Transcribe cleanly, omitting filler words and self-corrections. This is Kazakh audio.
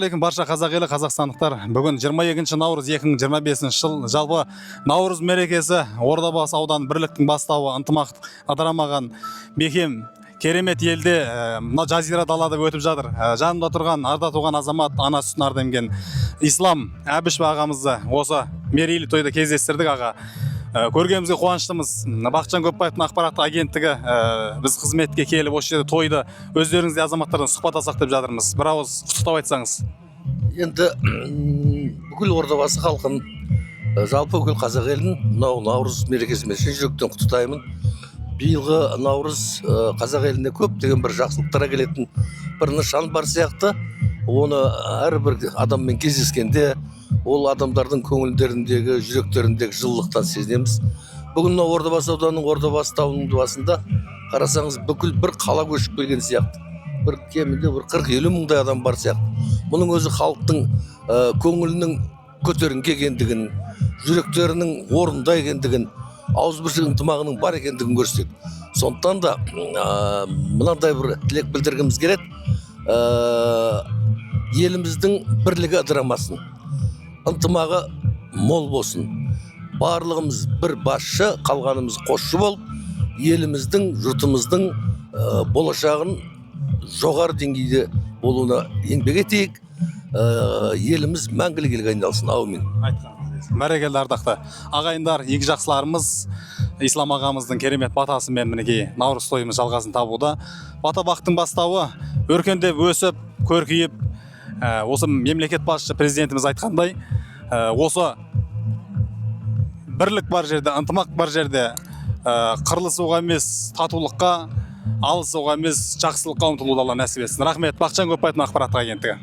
Алейкум, барша қазақ елі, қазақстандықтар! Бүгін 22 наурыз 2025 жыл. Жалпы, наурыз мерекесі Ордабасы ауданы, бірліктің бастауы, ынтымақ ыдырамаған бекем керемет елде, мына жазира далада өтіп жатыр. Жанымда тұрған арда туған азамат, ана сүтін арда емген Ислам Әбішев ағамызды осы мерейлі тойда кездестірдік. Аға, көргенімізге қуаныштымыз. Бақытжан Көпбаевтың ақпараттық агенттігі, біз қызметке келіп, осы жерде тойды өздеріңіздей азаматтардан сұхбат алсақ деп жатырмыз. Бір ауыз құттықтау айтсаңыз. Енді бүкіл Ордабасы халқын, жалпы бүкіл қазақ елін мынау наурыз мерекесімен шын жүректен құттықтаймын. Биылғы наурыз қазақ еліне көптеген бір жақсылықтар әкелетін бір нышан бар сияқты. Оны әрбір адаммен кездескенде ол адамдардың көңілдеріндегі, жүректеріндегі жылылықтан сезінеміз. Бүгін мынау Ордабасы ауданының Ордабасы тауының басында қарасаңыз, бүкіл бір қала көшіп келген сияқты. Бір кемінде бір 40-50 мыңдай адам бар сияқты. Мұның өзі халықтың көңілінің көтеріңкі екендігін, жүректерінің орнында екендігін, ауызбіршілік, ынтымағының бар екендігін көрсетеді. Сондықтан да мынандай бір тілек білдіргіміз келеді: еліміздің бірлігі ыдырамасын, ынтымағы мол болсын. Барлығымыз бір басшы, қалғанымыз қосшы болып, еліміздің, жұртымыздың болашағын жоғары деңгейде болуына еңбек етейік. Еліміз мәңгілік елге айналсын, әумин. Бәрекелді, ардақты ағайындар, игі жақсыларымыз! Ислам ағамыздың керемет батасымен, мінекей, наурыз тойымыз жалғасын табуда. Бата бақтың бастауы, өркендеп, өсіп, көркейіп, осы мемлекет басшысы, президентіміз айтқандай, осы бірлік бар жерде, ынтымақ бар жерде, қырылысуға емес, татулыққа, алысуға емес, жақсылыққа ұмтылуды Алла нәсіп етсін. Рахмет! Бақытжан Көпбаевтың ақпараттық агенттігі.